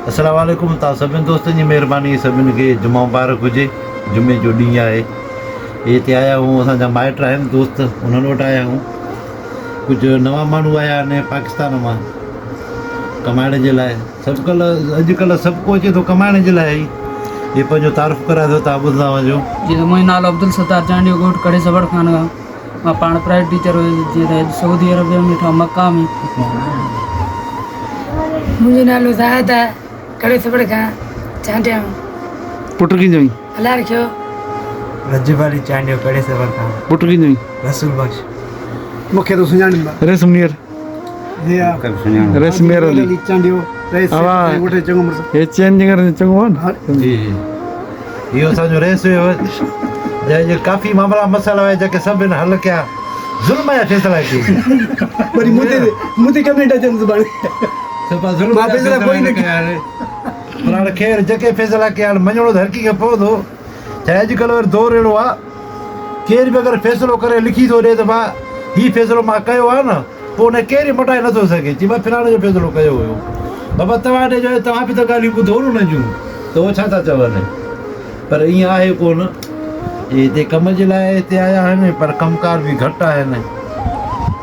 السلام عليڪم توهان سڀن دوستن جي مهرباني سڀن کي جمعه مبارڪ هجي جمعي جو ڏينهن آهي هتي آيا آهيون اسان جا مائٽ آهن دوست انهن وٽ آيا آهيون ڪجهه نوان ماڻهو آيا آهن پاڪستان مان ڪمائڻ جي لاء سڀ ڪلهه اڄ ڪلهه سڀ ڪو اچي ٿو ڪمائڻ جي لاء ئي هي پنهنجو تعارف ڪرائي ٿو توهان ٻڌندا وڃو. جي ته منهنجو نالو عبدالستار چانڊيو ڳوٺ ڪڙي سبڙ خان کان مان پاڻ پرائيويٽ ٽيچر هيس جيئن ته اڄ سعودي عربيه ۾ ويٺو آهيان مڪه ۾. منهنجو نالو زاهد آهي ڪڙي سبڙ کان چانڊيا آهيان. پٽ ڪنهن جو آهين؟ الله رکيو. رجب علي چانڊيو ڪڙي سبڙ کان. پٽ ڪنهن جو آهين؟ رسول بخش. مون کي تو سڃاڻين ٿا. ريس منير. ريس مير علي چانڊيو رئيس ڳوٺ جو چڱو مڙس. هي چئن جنگرن جو چڱو آهي نه. جي جي اهو اسان جو رئيس هيو جنهن جي ڪافي معاملا مسئلا هيا جيڪي سڀ هن حل ڪيا ظلم جا فيصلا ڪيا. وري مون تي مون تي ڪمينٽ اچن سڀاڻي. سڀ ظلم جا فيصلا ڪوئي نه ڪيا آهن پر هاڻي خير جيڪي فيصلا ڪيا هاڻي مڃڻو ته هر ڪنهن کي پوندو ڇا اڄڪلهه وري دور اهڙو آهي ڪير به اگر فيصلو ڪري لکي ٿو ڏي ته ڀا هي فيصلو مان ڪيو آهي نه پوء ان کي ڪير به مٽائي نٿو سگهي. چي مان فلاڻي جو فيصلو ڪيو هيو. بابا توهان ڏي جو توهان به ته ڳالهيون ٻڌو نه انهن جون ته هو ڇا ٿا چون. پر ائين آهي ڪونه. اهي هتي ڪم جي لاء هتي آيا آهن پر ڪم ڪار به گهٽ آهن.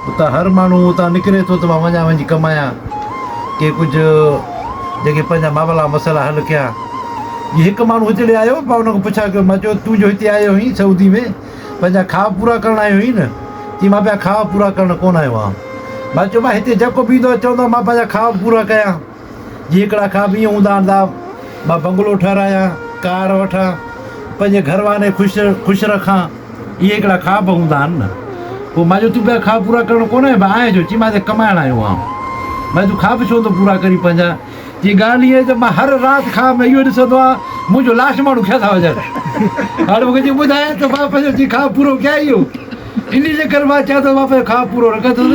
اتان هر ماڻهو اتان نڪري ٿو ته مان وڃان وڃي ڪمايان. ڪي ڪجهه جيڪي پنهنجا معاملا مسئلا حل ڪيان. جي هڪ ماڻهو هتڙي آيو مان ان کان پڇا ڪيو مان چيو تون جو هتي آيو هئين سعودي ۾ پنهنجا خواب پورا ڪرڻ آيو هئين نه؟ چي مان پنهنجا خواب پورا ڪرڻ ڪونه آيو آهيان. مان چيو مان هتي جيڪو به ايندو آهي چوندو آهي مان پنهنجا خواب پورا ڪيان. جي هڪڙا خواب ائين هوندا آهن ته مان بنگلو ٺهرايان، ڪار وٺان، پنهنجي گهر وارن کي خوش خوش رکان. اهي هڪڙا خواب هوندا آهن نه. پوء مان چيو تون پنهنجا خواب پورا ڪرڻ ڪونه آيو آهين ڇو؟ چي مان هتي ڪمائڻ آيو آهيان. مان چيو تون خواب ڇو نٿو پورا ڪرين پنهنجا؟ جي ڳالهه هيء ته مان هر رات خواب ۾ اهو ڏسندو آهيان منهنجو لاش ماڻهو کيا ٿا وڃن. هاڻي مون کي جي ٻڌايان ته مان پنهنجو جي خواب پورو ڪيان اهو انهي جي ڪري مان چيان ٿو مان پنهنجو خواب پورو نه ڪندس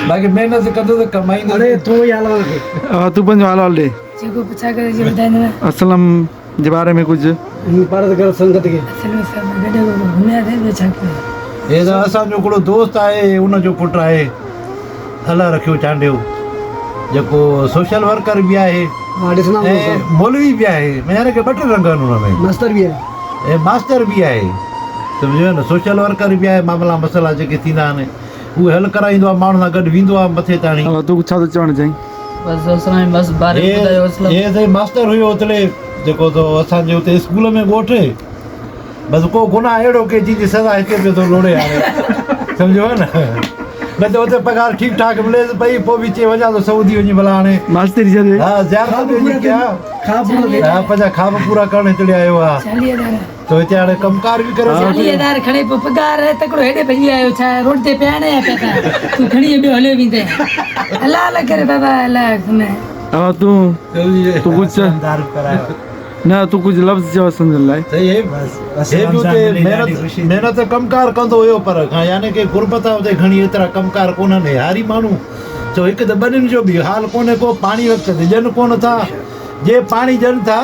باقي محنت ڪندس ڪمائيندس. اڙي تون ئي حال احوال کي. ها تون پنهنجو حال احوال ڏي. جيڪو پڇا ڪري جي ٻڌائيندو. اسلم جي باري ۾ ڪجهه. هن پارت ڪر سنگت کي. اصل ۾ سڀ گڏ گهميا ٿي ٻيو ڇا ڪيو. هي ته اسان جو هڪڙو دوست آهي ان جو پٽ آهي الله رکيو چانڊيو جيڪو سوشل ورڪر به آهي ۽ مولوي به آهي يعني ڪي ٻه ٽي رنگ آهن ان ۾ ماستر به آهي ۽ ماستر به آهي سمجهو نه سوشل ورڪر به آهي معاملا مسئلا جيڪي ٿيندا آهن اهي حل ڪرائيندو آهي ماڻهن سان گڏ ويندو آهي مٿي تاڻي. تون ڇا ٿو چوڻ چاهين؟ بس اسلام بس باري ۾ ٻڌايو اسلم. هي سائين ماستر هيو اتڙي جيڪو تو اسان جي اتي اسڪول ۾ ڳوٺ بس ڪو گناهه اهڙو ڪي جنهن جي سزا هتي پيو ٿو لوڙي هاڻي سمجهيو نه نه ته اتي پگهار ٺيڪ ٺاڪ مليس پئي پوء به چي وڃان ٿو سعودي وڃي ڀلا هاڻي ماستري ڇڏي ها زيارت به وڃي ڪيا خواب پورا ٿي ها پنهنجا خواب پورا ڪرڻ هتڙي آيو آ 40000 تو هتي هاڻي ڪم ڪار به ڪري ٿو. 40000 کڻي پوء پگهار تڪڙو هيڏي ڀڄي آيو ڇا روڊ تي پيا نه يا پيسا تون کڻي ٻيو هليو ويندين الله الله ڪري بابا الله نه. ها تون تون ڪجهه نه تون ڪجهه لفظ چئو سمجهڻ لاء. صحيح هي هي به اتي محنت محنت ڪم ڪار ڪندو هيو پر يعني ڪي غربت آ اتي گهڻي ايترا ڪم ڪار ڪونهن هاري ماڻهو سو هڪ ته ٻنين جو به حال ڪونهي ڪو پاڻي وقت تي ڏين ڪونه ٿا. جي پاڻي ڏين ٿا،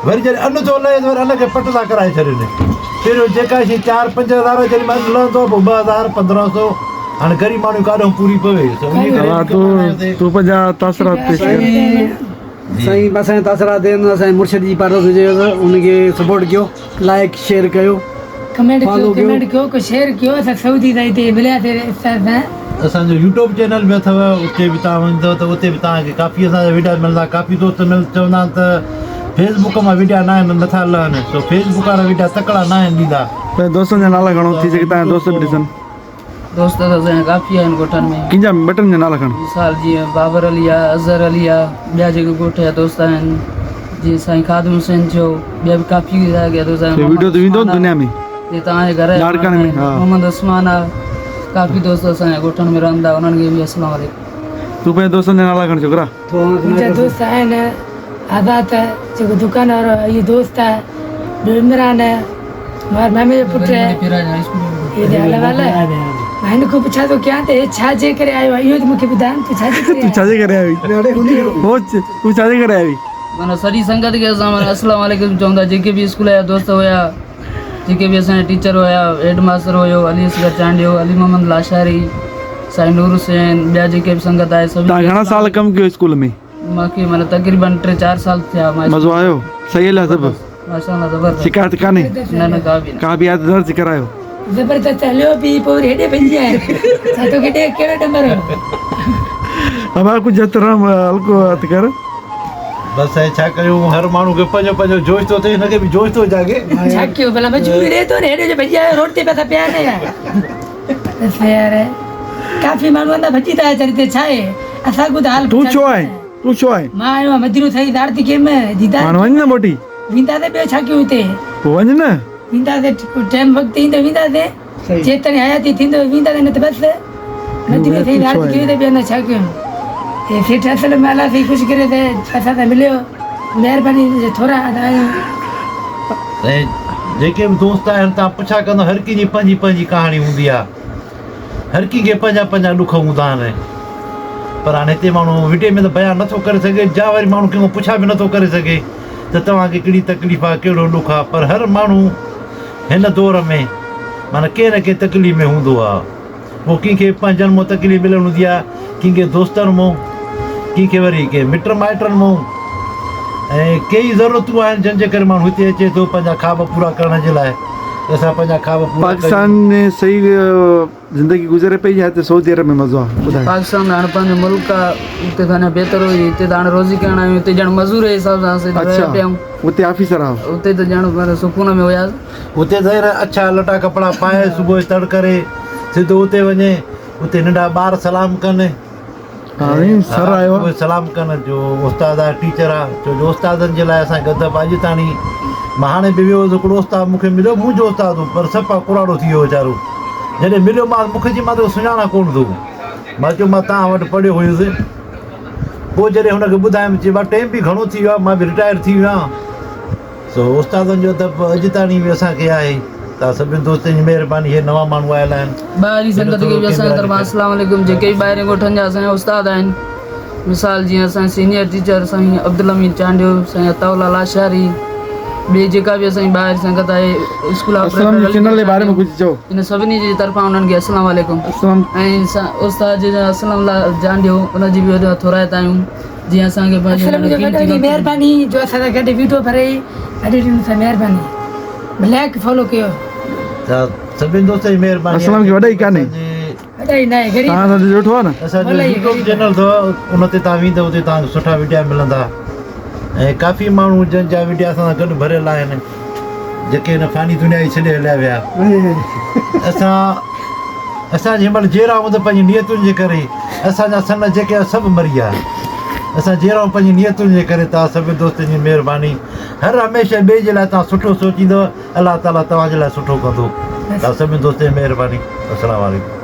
وري جڏهن ان ٿو لهي ته وري ان کي پٽ ٿا ڪرائي ڇڏين. پهريون جيڪا شيء چار پنج هزار جيڏي مهل لهندو آهي پوء 2000 15 سو هاڻي غريب ماڻهو ڪاڏهون پوري پوي سو انهي ڪري ها تون پنهنجا تاثرات پيش ڪر. سائين اسان جا تاثرات آهن اسان جي مرشد جي پارت هجي ته ان کي سپورٽ ڪيو لائڪ شيئر ڪيو. ڪمينٽ ڪيو ڪمينٽ ڪيو ڪو شيئر ڪيو اسان سعودي تائين تي مليا ٿي استاد سان. اسان جو يوٽيوب چينل به اٿو اتي به توهان ويندو ته اتي به توهان کي ڪافي اسان جا وڊيا ملندا ڪافي دوست مل چوندا آهن ته فيس بڪ مان وڊيا نه آهن نٿا لهن سو فيس بڪ وارا وڊيا تڪڙا نه آهن ڏيندا. پنهنجي دوستن جا نالا کڻو ٿي سگهي توهان جا دوست به ڏسن. دوست ته اسان جا ڪافي آهن ڳوٺن ۾. ڪن جا ٻه ٽن جا نالا کڻ. مثال جيئن بابر علي آ اظهر علي آ ٻيا جيڪي ڳوٺ جا دوست آهن جيئن سائين خادم حسين ٿيو ٻيا به ڪافي دوست آهن. وڊيو ته ويندو دنيا ۾. جي توهان جي گهر جا لاڙڪاڻي ۾ ها. محمد عثمان آ ڪافي دوست اسان جا ڳوٺن ۾ رهن ٿا انهن کي به السلام عليڪم. تون پنهنجي دوستن جا نالا کڻ ڇوڪرا. منهنجا دوست آهن آزاد جيڪو دڪان وارو آهي اهو دوست آهي ٻيو عمران آهي ماري مامي جو پٽ آهي اهي ته حال احوال آهي مان هن کان پڇا ٿو ڪيان ته هي ڇا جي ڪري آيو آهي اهو ته مون کي ٻڌاء نه تون ڇا جي ڪري تون ڇا جي ڪري آيو آهين هو تون ڇا جي ڪري آيو آهين. معنيٰ سڄي سنگت کي اسان معنيٰ السلام عليڪم چون ٿا جيڪي به اسڪول جا دوست هيا. جيڪي به اسان جا ٽيچر هيا هيڊ ماستر هيو علي اصغر چانڊيو علي محمد لاشاري سائين نور حسين ٻيا جيڪي به سنگت آهي سڀني تان گهڻا سال ڪم ڪيو اسڪول ۾؟ مونکي معنيٰ تقريبن ٽي چار سال ٿيا. مزو آيو؟ صحيح هليا سڀ؟ ماشاءالله زبردست. شڪايت ڪانهي؟ نه نه ڪا به نه. ڪا به آهي ته درج ڪرايو. زبردست هليو به پوء وري هيڏي ڀڄي آيو ڇا توکي ڏي ڪهڙو ڏمر هو. ابا ڪجهه هٿ رحم هلڪو هٿ ڪر. بس سائين ڇا ڪيون هر ماڻهو کي پنهنجو پنهنجو جوش ٿو ٿئي هن کي به جوش ٿو جاڳي. ڇا ڪيون ڀلا مجبوري ڏي ٿو نه هيڏي جو ڀڄي آيو روڊ تي پيا ٿا پيا نه يار. بس يار ڪافي ماڻهو اندر ڀڄي ٿا اچن هتي ڇا آهي اسان کان ته حال تون ڇو آئين تون ڇو آئين. مان آيو آهيان مدينو سائين زيارت ڪيم ديدار هاڻ وڃ نه موٽي. وينداسين ٻيو ڇا ڪيون هتي. پوء وڃ نه. وينداسين ٽيم وقت ايندو وينداسين جيتري حياتي ٿيندو وينداسين نه ته بس مدينو سائين زيارت ڪيون ته ٻيو نه ڇا ڪيون. هي سيٺ اصل ۾ الله سائين خوش ڪري ته اسان سان مليو مهرباني جا ٿورا ادا آهيون. سائين جيڪي به دوست آهن تان پڇا ڪندو هر ڪنهن جي پنهنجي پنهنجي ڪهاڻي هوندي آهي هر ڪنهن کي پنهنجا پنهنجا ڏک هوندا آهن پر هاڻي هتي ماڻهو وڊيو ۾ ته بيان نٿو ڪري سگهي جا وري ماڻهو ڪنهن کان پڇا به نٿو ڪري سگهي ته توهان کي ڪهڙي تڪليف آهي ڪهڙو ڏک آهي پر هر ماڻهو هن دور ۾ معنيٰ ڪنهن نه ڪنهن تڪليف ۾ هوندو آهي پوء ڪنهن کي پنهنجن مون تڪليف مليل هوندي آهي، ڪنهن کي دوستن مون، ڪنهن کي وري ڪنهن مٽ مائٽن مون ۽ ڪيئي ضرورتون آهن جن جي ڪري ماڻهو هتي اچي ٿو پنهنجا خواب پورا ڪرڻ جي لاء ته اسان پنهنجا خواب پورا ڪريون. پاڪستان ۾ صحيح زندگي گذري پئي يا هتي سعودي عرب ۾ مزو آ ٻڌايو. پاڪستان ته هاڻي پنهنجو ملڪ آ اتي ته اڃا بهتر هئي هتي ته هاڻي روزي ڪرڻ آيا آهيون هتي ڄڻ مزور جي حساب سان اسين رهيا پيا آهيون. اڇا اتي آفيسر آهو. اتي ته ڄڻ سڪون ۾ هياسين. اتي ظاهر آهي اڇا لٽا ڪپڙا پائي صبح جو تڙ ڪري سڌو اتي وڃي اتي ننڍا ٻار سلام ڪن سر آيو اهي سلام ڪن جو استاد آ ٽيچر آ ڇو جو استادن جي لاء اسان کي ادب اڄ تاڻي مان هاڻي به ويو هوس هڪڙو استاد مون کي مليو منهنجو استاد هو پر صفا ڪراڙو ٿي ويو ويچارو جڏهن مليو مان مون کي چي مان توکي سڃاڻان ڪونه ٿو مان چيو مان توهان وٽ پڙهيو هيس پوء جڏهن هن کي ٻڌايم چي بابا ٽيم به گهڻو ٿي ويو آهي مان به رٽائر ٿي ويو آهيان سو استادن جو ادب اڄ تاڻي به اسان کي آهي. توهان سڀني دوستن جي مهرباني هي نوان ماڻهو آيل آهن. ٻاهرين سنگت کي به اسان جي طرفان السلام عليڪم جيڪي به ٻاهرين ڳوٺن جا اسان جا استاد آهن مثال جيئن اسان جا سينيئر ٽيچر سائين عبدالامين چانڊيو سائين عطاء الله لاشاري ٻي جيڪا به اسان جي ٻاهر سنگت آهي اسڪول اسلم جي چينل جي باري ۾ ڪجهه چئو. ان سڀني جي طرفان انهن کي السلام عليڪم ۽ استاد جي اسلم الله چانڊيو ان جي به وڏا ٿورائتا آهيون. جيئن اسان کي پنهنجو اسلم جو وڏي وڏي مهرباني جو اسان سان گڏ ويڊيو ڀرئي اڄ ڏينهن سان مهرباني لائڪ فالو ڪيو. ته سڀني دوستن جي مهرباني اسلم کي وڏائي ڪانهي وڏائي ناهي غريب تان سان ويٺو آ نه اسان جو يوٽيوب چينل اٿو ان تي تان ويندو اتي تان کي سٺا وڊيا ملندا ۽ ڪافي ماڻهو جن جا وڊيا اسان سان گڏ ڀريل آهن جيڪي هن فاني دنيا کي ڇڏي هليا ويا اسان اسان جي مهل جيئرا هون ته پنهنجي نيتن جي ڪري اسان جا سن جيڪي سڀ مري ويا اسان جيئرا هون پنهنجي نيتن جي ڪري توهان سڀني دوستن جي مهرباني هر هميشه ٻئي جي لاء توهان سٺو سوچيندو الله تعالي توهان جي لاء سٺو ڪندو توهان سڀني دوستن جي مهرباني السلام عليڪم.